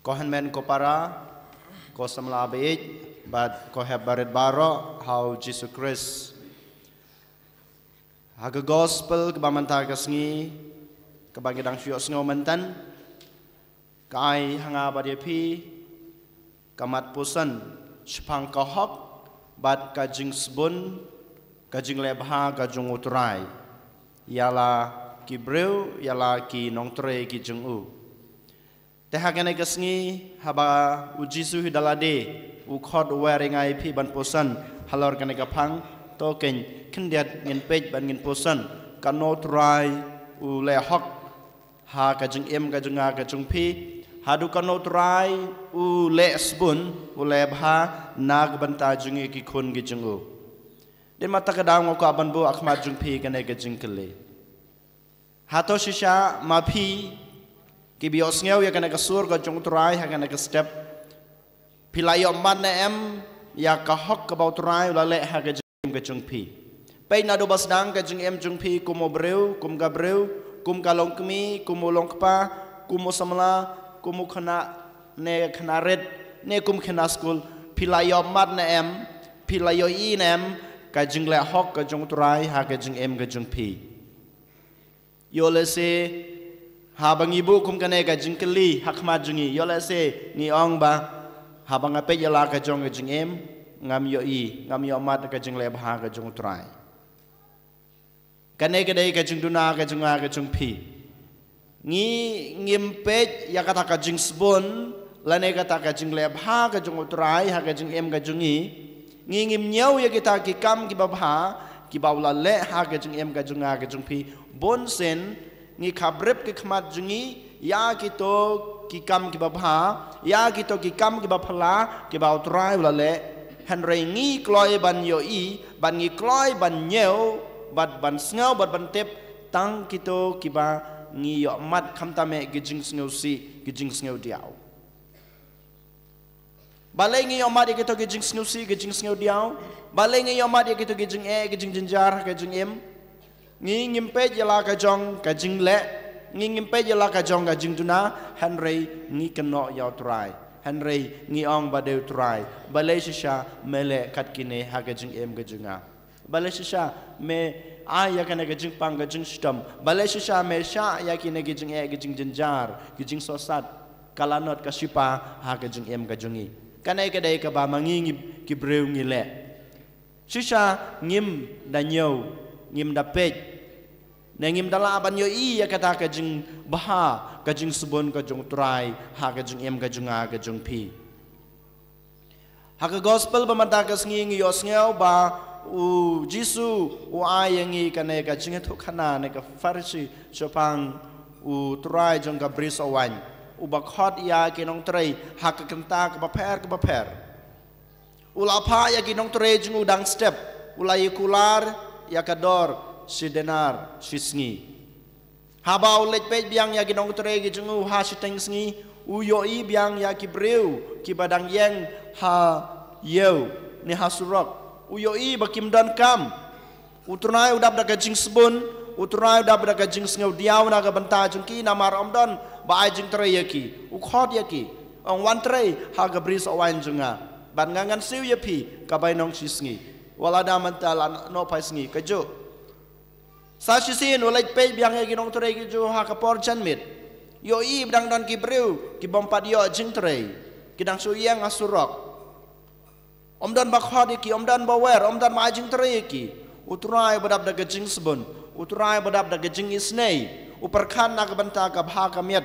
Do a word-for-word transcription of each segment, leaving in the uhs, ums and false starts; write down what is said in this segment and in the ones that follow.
Ko hynmen ko para, ko samla baieit, bad ko hep barit baroh ha u Jisu Khrist. Ha ka gospel kaba mynta ka sngi, kaba ngi dang shu ïohsngew mynta, ka ai ha nga bad ïa phi ka mat puson shaphang ka hok bad ka jingsbun, ka jingleh bha ka jong U Trai ïa la ki briew, ïa la ki nongtrei ki jong u. Te ha kane ka sngi, haba u Jisu hi da lade u khot, u wer ïa nga ïa phi ban puson halor kane ka phang, to khyndiat ngin peit bad ngin puson, kano U Trai u leh hok ha ka jingim ka jong nga ka jong phi, haduh kano U Trai u leh sbun, u leh bha na ka bynta jong ngi ki khun ki jong u. Dei ma ta ka daw nga kwah ban buh ha khmat jong phi kane ka jingkylli. Hato shisha ma phi kiba ïohsngew ïa kane ka sur ka jong U Trai ha kane ka step, phi la ïohmad ne em ïa ka hok kaba U Trai u la leh ha ka jingim ka jong phi? Peit naduh ba sdang ka jingim jong phi kum u briew, kum ka briew, kum ka longkmie, kum u longkpa, kum u samla, kum u khynnah ne khynnah rit, ne kum khynnah skul, phi la ïohmad ne em, phi la ïohi ne em ka jingleh hok ka jong U Trai ha ka jingim ka jong phi? Ïoh lehse haba ngi buh kum kane ka jingkylli ha khmat jong ngi, ïoh lehse ngi ong ba, haba nga peit ïa la ka jong ka jingim, ngam ïohi, ngam ïohmad ka jingleh bha ka jong U Trai. Kane ka dei ka jingduna ka jong nga ka jong phi. Ngi ngim peit ïa kata ka jingsbun lane kata ka jingleh bha ka jong U Trai ha ka jingim ka jong ngi. Ngi ngim ñiew ïa kita ki kam kiba bha kiba u la leh ha ka jingim ka jong nga ka jong phi. Bun sien ngi khabrip ki khmat jong ngi ïa kito ki kam kiba bha, ïa kito ki kam kiba phylla kiba U Trai u la leh. Hynrei ngi kloi ban ïohi, bad ngi kloi ban ñiew, bad ban sngew, bad ban tip tang kito kiba ngi ïohmad, khamtam eh ki jingsngewsih, ki jingsngewdiaw. Balei ngi ïohmad ïa kito ki jingsngewsih, ki jingsngewdiaw? Balei ngi ïohmad ïa kito ki jingeh, ki jingjynjar ha ka jingim? Ngi ngim peit ïa la ka jong ka jingleh, ngi ngim peit ïa la ka jong ka jingduna, hynrei ngi kynnoh ïa U Trai. Hynrei ngi ong ba dei U Trai, balei shisha me leh kat kine ha ka jingim ka jong nga? Balei shisha me ai ïa kane ka jingpang ka jingshitom? Balei shisha me shah ïa kine ki jingeh, ki jingjynjar, ki jingsohsat, ka lanot, ka shipa ha ka jingim ka jong ngi? Kane ka dei kaba ma ngi ngi ki briew ngi leh. Shisha ngim da ñiew, ngim da peit, ne ngim da lah ban ïohi ïa kata ka jingbha, ka jingsbun ka jong U Trai ha ka jingim ka jong nga ka jong phi. Ha ka gospel ba mynta ka sngi ngi ïohsngew ba u Jisu u ai ïa ngi kane ka jingïathuhkhana na ka Pharisi shaphang u trai jong ka brisoh waiñ, uba khot ïa ki nongtrei ha ka kynta kaba pher kaba pher. U la phah ïa ki nongtrei jong u dang step, u la ïa kular ïa ka dor shi denar shi sngi. Haba u leit peit biang ïa ki nongtrei ki jong u ha shiteng sngi, u ïohi biang ïa ki briew kiba dang ïeng ha ïew ne ha surok. U ïohi ba kim don kam. U Trai u dap da ka jingsbun, u Trai u dap da ka jingsngewdiaw na ka bynta jong ki, namar ym don ba ai jingtrei ïa ki. U khot ïa ki, ong, wan trei ha ka brisoh waiñ jong nga, bad nga ngan siew ïa phi ka bainong shi sngi. Wat la da mynta la noh phai sngi, kajuh. Sa shisien u leit peit biang ïa ki nongtrei ki jong u ha ka por janmiet. Ïohi ba dang don ki briew ki bym pat ïoh jingtrei, ki dang shu ïeng ha surok. Ym don ba khot ïa ki, ym don ba wer, ym don ba ai jingtrei ïa ki. U Trai ba dap da ka jingsbun, u Trai ba dap da ka jingisynei, u pyrkhat na ka bynta ka bha ka miat,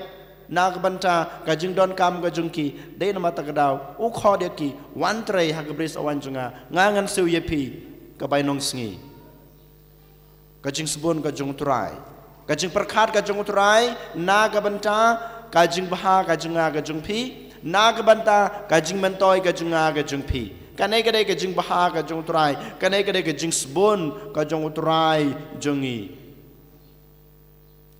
na ka bynta ka jingdonkam ka jong ki. Dei namar kata ka daw u khot ïa ki, wan trei ha ka brisoh waiñ jong nga, nga ngan siew ïa phi ka bainong sngi. Ka jingsbun ka jong u Trai, ka jingpyrkhat ka jong u Trai na ka bynta ka jingbha ka jong nga ka jong phi, na ka bynta ka jingmyntoi ka jong nga ka jong phi. Kane ka dei ka jingbha ka jong u Trai, kane ka dei ka jingsbun ka jong u Trai jong ngi.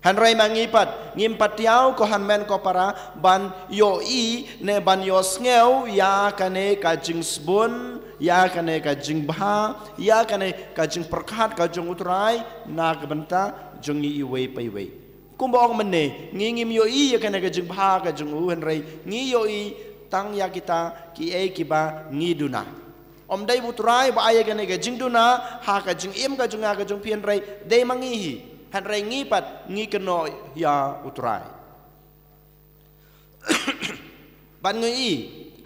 Hynrei ma ngi pat, ngim pat ïoh, ko hynmen ko para, ban ïohi ne ban ïohsngew ïa kane ka jingsbun, ïa kane ka jingbha, ïa kane ka jingpyrkhat ka jong u Trai na ka bynta jong ngi iwei pa iwei. Kumba ong mynne, ngi ngim ïohi ïa kane ka jingbha ka jong u, hynrei ngi ïohi tang ïa kita kiei kiba ngi duna. Ym dei ba U Trai ba ai ïa kane ka jingduna ha ka jingim ka jong nga ka jong phi, hynrei dei ma ngi hi. Hynrei ngi pat ngi kynnoh ïa U Trai. Ban ngi i,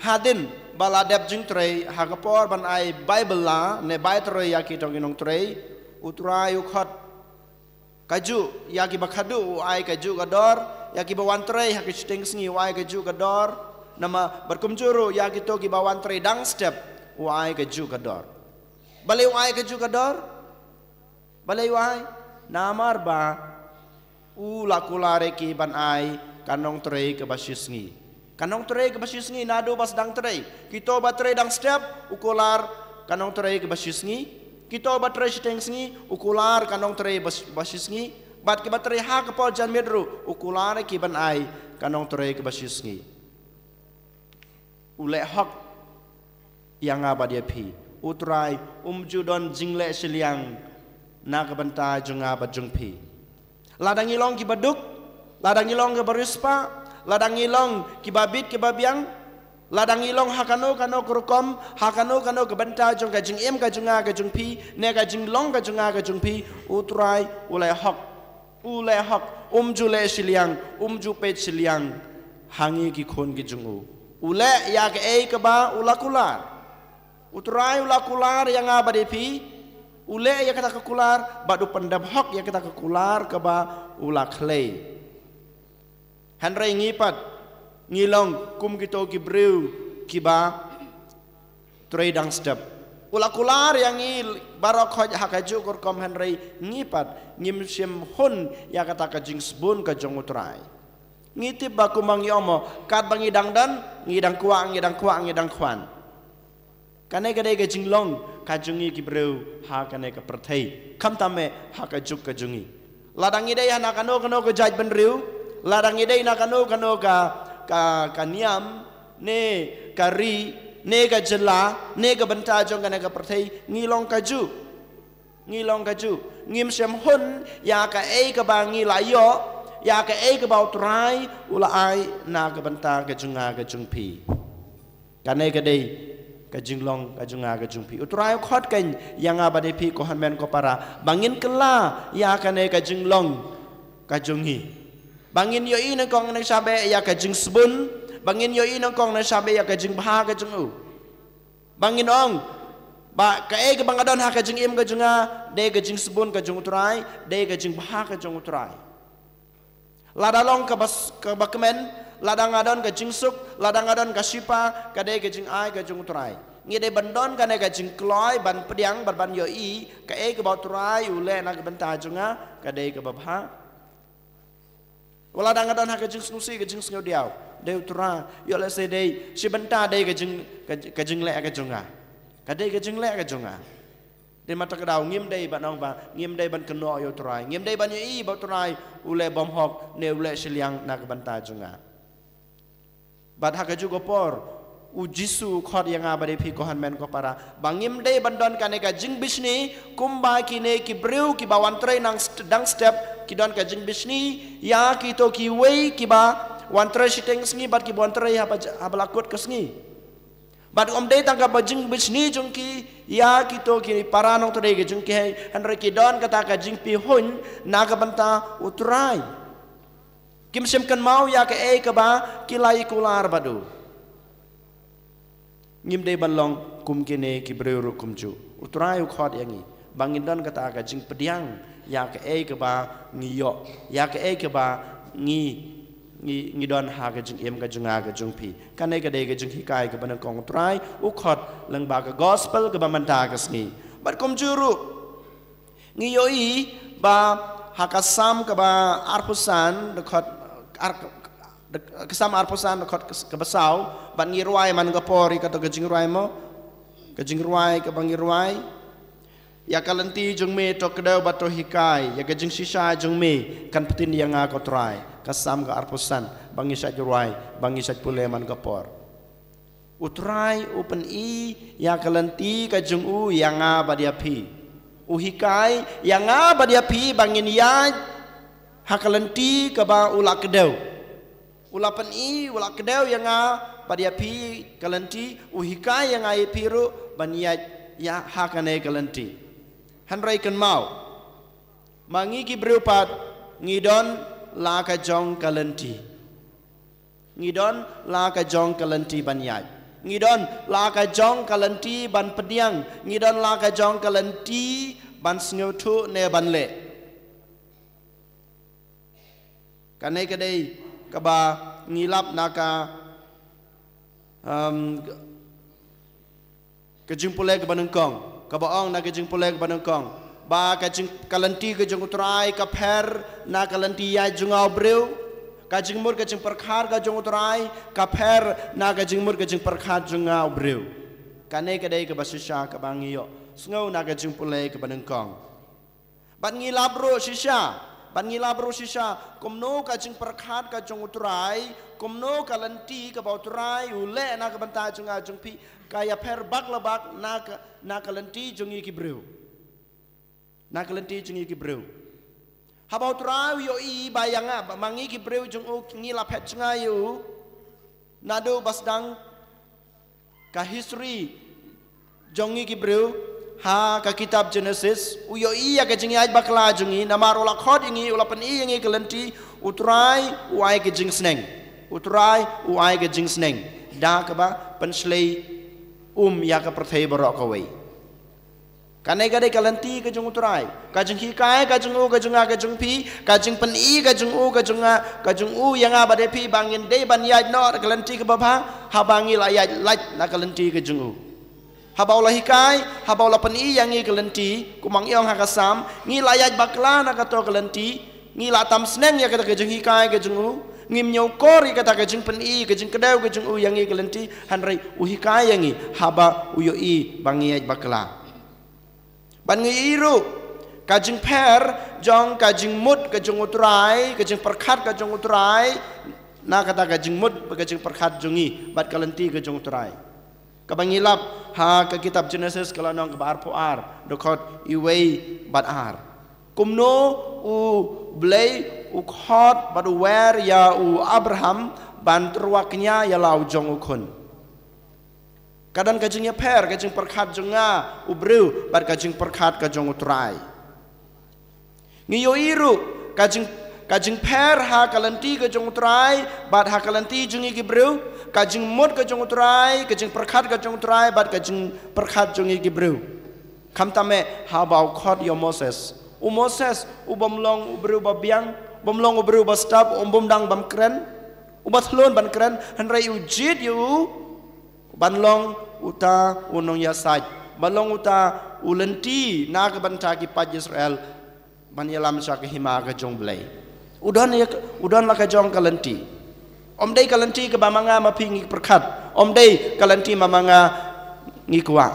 hadien ba la dep jingtrei, ha ka por ban ai Baibl la ne bai trei ïa kito ki nongtrei, U Trai u khot kajuh ïa kiba khadduh u ai kajuh ka dor, ïa kiba wan trei ha ka shiteng sngi u ai kajuh ka dor. Namar bad kumjuh ruh ïa kito kiba wan trei dang step u ai kajuh ka dor. Balei u ai kajuh ka dor? Balei u ai? Namar ba u la kular ïa ki ban ai ka nongtrei kaba shi sngi. Ka nongtrei kaba shi sngi naduh ba sdang trei. Kito ba trei dang step u kular ka nongtrei kaba shi sngi. Kito ba trei shiteng sngi u kular ka nongtrei ba, ba shi sngi. Bad kiba trei ha ka por janmiet ruh u kular ïa ki ban ai ka nongtrei kaba shi sngi. U leh hok ïa nga bad ïa phi. U Trai um ju don jingleh shiliang na ka bynta jong nga bad jong phi. Lada ngi long kiba duk, lada ngi long kiba riewspah, lada ngi long kiba bit kiba biang, lada ngi long ha kano kano ka rukom, ha kano kano ka bynta jong ka jingim ka jong nga ka jong phi, ne ka jinglong ka jong nga ka jong phi, U Trai u leh hok. U leh hok, um ju leh shiliang, um ju peit shiliang ha ngi ki khun ki jong u. U leh ïa kaei kaba u la kular. U Trai u la kular ïa nga bad ïa phi. U leh ïa kata ka kular bad u pyndep hok ïa kata ka kular kaba u la khlei. Hynrei ngi pat ngi long kum kito ki briew kiba trei dang step. U la kular ïa ngi baroh khoit ha kajuh ka rukom, hynrei ngi pat ngim shym hun ïa kata ka jingsbun ka jong U Trai. Ngi tip ba kumba ngi ong mo, katba ngi dang don ngi dang kwah, ngi dang kwah, ngi dang khwan. Kane ka dei ka jinglong ka jong ngi ki briew ha kane ka pyrthei, khamtam eh ha ka juk ka jong ngi. Lada ngi dei ha na kano kano ka jaitbynriew, lada ngi dei na kano kano ka, ka, ka niam, ne ka ri, ne ka jylla, ne ka bynta jong kane ka pyrthei, ngi long kajuh. Ngi long kajuh. Ngim shym hun ïa kaei kaba ngi la ïoh, ïa kaei kaba U Trai u la ai na ka bynta ka jong nga ka jong phi. Kane ka dei ka jinglong ka jong nga ka jong phi. U Trai u khot kein ïa nga bad ïa phi, ko hynmen ko para, ba ngin kylla ïa kane ka jinglong ka jong ngi. Ba ngin ïohi nyngkong nyngshap eh ïa ka jingsbun, ba ngin ïohi nyngkong nyngshap eh ïa ka jingbha ka jong u. Ba ngin ong ba kaei kaba nga don ha ka jingim ka jong nga dei ka jingsbun ka jong U Trai, dei ka jingbha ka jong U Trai. Lada long kaba s-, kaba kmen, lada nga don ka jingsuk, lada nga don ka shipa, ka dei ka jingai ka jong U Trai. Ngi dei ban don kane ka jingkloi ban pdiang, ban, ban ïohi kaei kaba U Trai u leh na ka bynta jong nga, ka dei kaba bha. Wat lada nga don ha ka jingsngewsih, ka jingsngewdiaw, dei U Trai, ïoh lehse dei shi bynta dei ka jing, ka, ka jingleh ka jong nga. Ka dei ka jingleh ka jong nga. Dei mynta ka daw ngim dei ban ong ba, ngim dei ban kynnoh ïa U Trai, ngim dei ban ïohi ba U Trai u leh bymhok ne u leh shiliang na ka bynta jong nga. Bad ha kajuh ka por U Jisu u khot ïa nga bad ïa phi, ko hynmen ko para, ba ngim dei ban don kane ka jingbishni kumba kine ki briew kiba wan trei nang st-, dang step ki don ka jingbishni ïa kito kiwei kiba wan trei shiteng sngi bad kiba wan trei haba j-, haba la kut ka sngi. Bad ym dei tang kaba jingbishni jong ki ïa kito ki para nongtrei ka jong ki, hynrei ki don kata ka jingpyrshah na ka bynta U Trai. Kim shym kynmaw ïa kaei kaba ki la ïa kular bad u. Ngim dei ban long kum kine ki briew ruh kumjuh. U Trai u khot ïa ngi ba ngin don kata ka jingpdiang ïa kaei kaba ngi ïoh, ïa kaei kaba ngi, ngi, ngi don ha ka jingim ka jong nga ka jong phi. Kane ka dei ka jinghikai kaba nyngkong U Trai u khot lyngba ka gospel kaba mynta ka sngi. Bad kumjuh ruh ngi ïohi ba ha ka Salm kaba arphew san, dkhot ar-, ka Salm arphew san, dkhot kaba saw, bad ngi rwai man ka por ïa kato ka jingrwai mo, ka jingrwai kaba ngi rwai. Ïa ka lynti jong me to kdew bad to hikai, ïa ka jingshisha jong me kan pyntin ïa nga ko Trai. Ka Salm ka arphew san, ba ngi shait rwai, ba ngi shait pule man ka por. U Trai u pyni ïa ka lynti ka jong u ïa nga bad ïa phi. U hikai ïa nga bad ïa phi ba ngin ïaid ha ka lynti kaba u la kdew. U la pyni, u la kdew ïa nga bad ïa phi ka lynti, u hikai ïa nga ïa phi ruh ban ïaid ïa ha kane ka lynti. Hynrei kynmaw, ma ngi ki briew pat ngi don la ka jong ka lynti. Ngi don la ka jong ka lynti ban ïaid. Ngi don la ka jong ka lynti ban pdiang. Ngi don la ka jong ka lynti ban sngewthuh ne ban leh. Kane ka dei kaba ngi lap na ka, um, ka jingpule kaba nyngkong, kaba ong na ka jingpule kaba nyngkong ba ka jing, ka lynti ka jong U Trai ka pher na ka lynti ïaid jong u briew. Ka jingmut ka jingpyrkhat ka jong U Trai ka pher na ka jingmut ka jingpyrkhat jong u briew. Kane ka dei kaba shisha kaba ngi ïoh sngew na ka jingpule kaba nyngkong. Bad ngi lap ruh shisha, bad ngi lap ruh shisha kumno ka jingpyrkhat ka jong U Trai, kumno ka lynti kaba U Trai u leh na ka bynta jong nga jong phi ka ïapher bak la bak na ka, na ka lynti jong ngi ki briew. Na ka lynti jong ngi ki briew. Haba U Trai u ïohi ba ïa nga, ba ma ngi ki briew jong u ngi la phet jngai ïa u. Naduh ba sdang ka history jong ngi ki briew ha ka kitab Genesis, u ïohi ïa ka jingïaid bakla jong ngi, namar u la khot ïa ngi, u la pyni ïa ngi ka lynti, U Trai u ai ka jingsneng. U Trai u ai ka jingsneng da kaba pynshlei um ïa ka pyrthei baroh kawei. Kane ka dei ka lynti ka jong U Trai. Ka jinghikai ka jong u, ka jong nga, ka jong phi, ka jingpyni ka jong u, ka jong nga, ka jong u ïa nga bad ïa phi ba ngin dei ban ïaid noh ka lynti kaba bha, haba ngi la ïaid lait na ka lynti ka jong u. Haba u la hikai, haba u la pyni ïa ngi ka lynti, kumba ngi ong ha ka Salm, ngi la ïaid bakla na kato ka lynti, ngi la tam sneng ïa kata ka jinghikai ka jong u, ngim ñiewkor ïa kata ka jingpyni, ka jingkdew ka jong u ïa ngi ka lynti, hynrei u hikai ïa ngi, haba u ïohi ba ngi ïaid bakla. Bad ngi ïohi ruh ka jingpher jong ka jingmut ka jong U Trai, ka jingpyrkhat ka jong U Trai, na kata ka jingmut bad ka jingpyrkhat jong ngi bad ka lynti ka jong U Trai. Kaba ngi lap ha ka kitab Genesis ka lynnong kaba arphew ar, dkhot iwei bad ar. Kumno U Blei u khot bad u wer ïa u Abraham ban tyrwa kñia ïa la u jong u khun. Ka don ka jingïapher, ka jingpyrkhat jong nga u briew bad ka jingpyrkhat ka jong U Trai. Ngi ïohi ruh ka jing, ka jingpher ha ka lynti ka jong U Trai bad ha ka lynti jong ngi ki briew, ka jingmut ka jong U Trai, ka jingpyrkhat ka jong U Trai bad ka jingpyrkhat jong ngi ki briew. Khamtam eh haba u khot ïa u Moses. U Moses u bym long u briew ba biang, bym long u briew ba stap, u bym dang bym kren, u ba thlun ban kren, hynrei u jied ïa u ban long uta u nongïasaid, ban long uta u lynti na ka bynta ki paid Israel ban ïalam sha ka hima ka jong U Blei. U don ïa, u don la ka jong ka lynti. Ym dei ka lynti kaba ma nga ma phi ngi pyrkhat, ym dei ka lynti ma ma nga ngi kwah.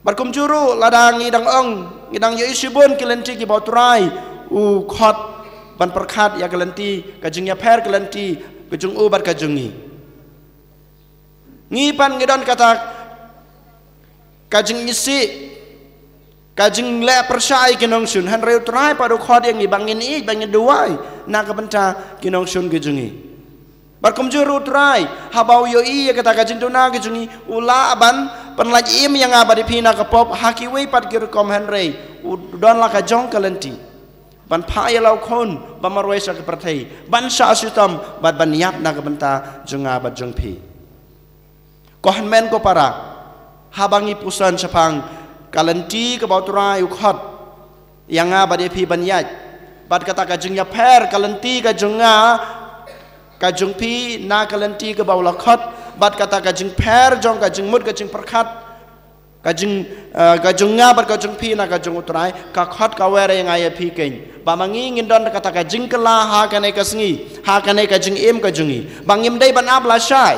Bad kumjuh ruh lada ngi dang ong, ngi dang ïohi shibun ki lynti kiba U Trai u khot ban pyrkhat ïa ka lynti, ka jingïapher ka lynti ka jong u bad ka jong ngi. Ngi pat ngi don kata ka jingisih, ka jingleh pyrshah ïa ki nongshun, hynrei U Trai pat u khot ïa ngi ba ngin ïeit, ba ngin duwai na ka bynta ki nongshun ki jong ngi. Bad kumjuh ruh U Trai, haba u ïohi ïa kata ka jingduna ki jong ngi, u lah ban pynlait im ïa nga bad ïa phi na ka pop ha kiwei pat ki rukom, hynrei u don la ka jong ka lynti ban phah ïa la u khun ba marwei sha ka pyrthei, ban shah shitom bad ban ïap na ka bynta jong nga bad jong phi. Ko hynmen ko para, haba ngi pyrshang shaphang ka lynti kaba U Trai u khot ïa nga bad ïa phi ban ïaid, bad kata ka jingïapher ka lynti ka jong nga ka jong phi na ka lynti kaba u la khot, bad kata ka jingpher jong ka jingmut ka jingpyrkhat ka jing, eh, ka jong nga bad ka jong phi na ka jong U Trai, ka khot ka wer ïa nga ïa phi keiñ ba ma ngi ngin don kata ka jingkylla ha kane ka sngi, ha kane ka jingim ka jong ngi, ba ngim dei ban ap lashai,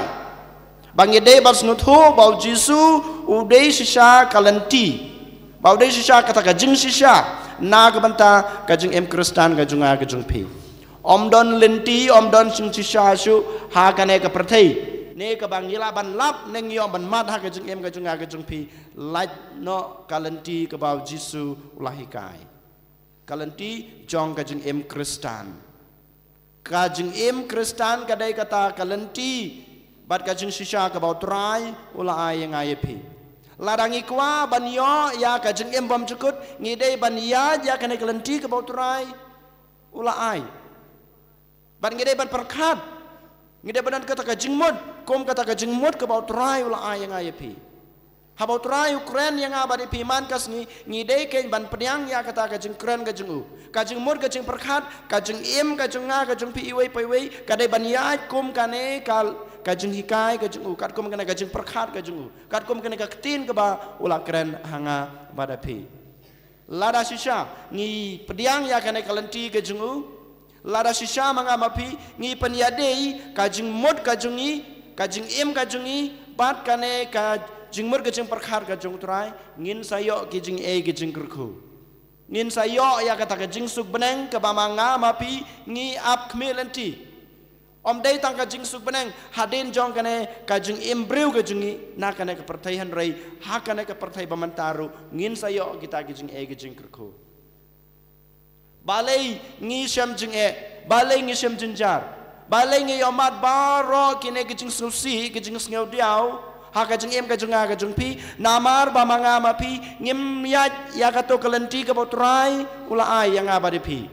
ba ngi dei ban sngewthuh ba U Jisu u dei shisha ka lynti, ba u dei shisha kata ka jingshisha na ka bynta ka jingim Khristan ka jong nga ka jong phi. Ym don lynti, ym don jingshisha shuh ha kane ka pyrthei ne kaba ngi lah ban lap ne ngi ïoh ban mad ha ka jingim ka jong nga ka jong phi, lait noh ka lynti kaba U Jisu u la hikai. Ka lynti jong ka jingim Khristan. Ka jingim Khristan ka dei kata ka lynti bad ka jingshisha kaba U Trai u la ai ïa nga ïa phi. Lada ngi kwah ban ïoh ïa ka jingim bymjukut, ngi dei ban ïaid ïa kane ka lynti kaba U Trai u la ai. Bad ngi dei ban pyrkhat, ngi dei ban don kata ka jingmut, kum kata ka jingmut kaba U Trai u la ai ïa nga ïa phi. Haba U Trai u kren ïa nga bad ïa phi man ka sngi, ngi dei kein ban pdiang ïa kata ka jingkren ka jong u. Ka jingmut ka jingpyrkhat, ka jingim ka jong nga ka jong phi iwei pa iwei, ka dei ban ïaid kum kane ka, ka jinghikai ka jong u, katkum kane ka jingpyrkhat ka jong u, katkum kane ka ktien kaba u la kren ha nga bad ha phi. Lada shisha ngi pdiang ïa kane ka lynti ka jong u, lada shisha ma nga ma phi ngi pynïadei ka jingmut ka jong ngi, ka jingim ka jong ngi bad kane ka jingmut ka jingpyrkhat ka jong U Trai, ngin sa ïoh ki jingeh ki jingkyrkhu. Ngin sa ïoh ïa kata ka jingsuk bneng kaba ma nga ma phi ngi ap khmih lynti. Ym dei tang ka jingsuk bneng hadien jong kane ka jingim briew ka jong ngi na kane ka pyrthei, hynrei ha kane ka pyrthei ba mynta ruh ngin sa ïoh kita ki jingeh ki jingkyrkhu. Balei ngi shem jingeh, balei ngi shem jynjar, balei ngi ïohmad baroh kine ki jingsngewsih ki jingsngewdiaw ha ka jingim ka jong nga ka jong phi? Namar ba ma nga ma phi ngim ïaid ïa kato ka lynti kaba U Trai u la ai ïa nga bad ïa phi.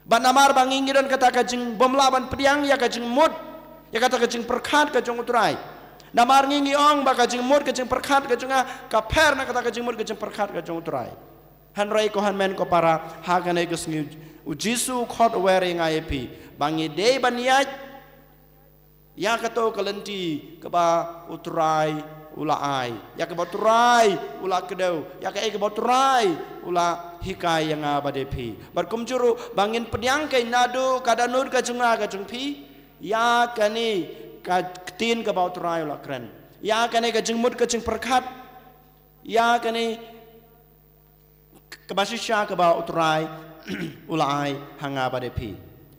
Bad namar ba ngi ngi don kata ka jingbymlah ban pdiang ïa ka jingmut, ïa kata ka jingpyrkhat ka jong U Trai. Namar ngi ngi ong ba ka jingmut ka jingpyrkhat ka jong nga ka pher na kata ka jingmut ka jingpyrkhat ka jong U Trai. Hynrei ko hynmen ko para, ha kane ka sngi U Jisu u khot u wer ïa nga ïa phi ba ngi dei ban ïaid ïa kato ka lynti kaba U Trai u la ai, ïa kaba U Trai u la kdew, ïa kaei kaba U Trai u la hikai ïa nga bad ïa phi. Bad kumjuh ruh ba ngin pdiang kein naduh ka dohnud ka jong nga ka jong phi ïa kane ka ktien kaba U Trai u la kren, ïa kane ka jingmut ka jingpyrkhat, ïa kane kaba shisha kaba U Trai u la ai ha nga bad ïa phi.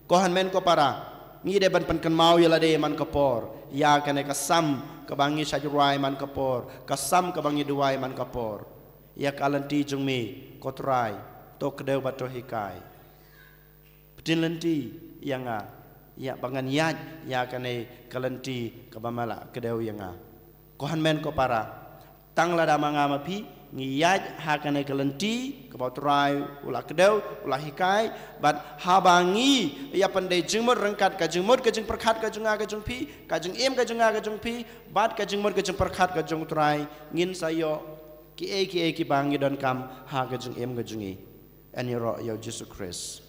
Ko hynmen ko para, ngi dei ban pynkynmaw ïa lade man ka por ïa kane ka sam kaba ngi shait rwai man ka por, ka sam kaba ngi duwai man ka por. Ïa ka lynti jong me ko Trai, to kdew bad to hikai. Pynlynti ïa nga, ïa ba ngan ïaid ïa kane ka lynti kaba me la kdew ïa nga. Ko hynmen ko para, tang lada ma nga ma phi ngi ïaid ha kane ka lynti kaba U Trai u la kdew, u la hikai, bad haba ngi ïa pyndei jingmut ryngkat ka jingmut ka jingpyrkhat ka jong nga ka jong phi, ka jingim ka jong nga ka jong phi bad ka jingmut ka jingpyrkhat ka jong U Trai, ngin sa ïoh kiei kiei kiba ngi donkam ha ka jingim ka jong ngi. Yn ïaroh ïa U Jisu Khrist.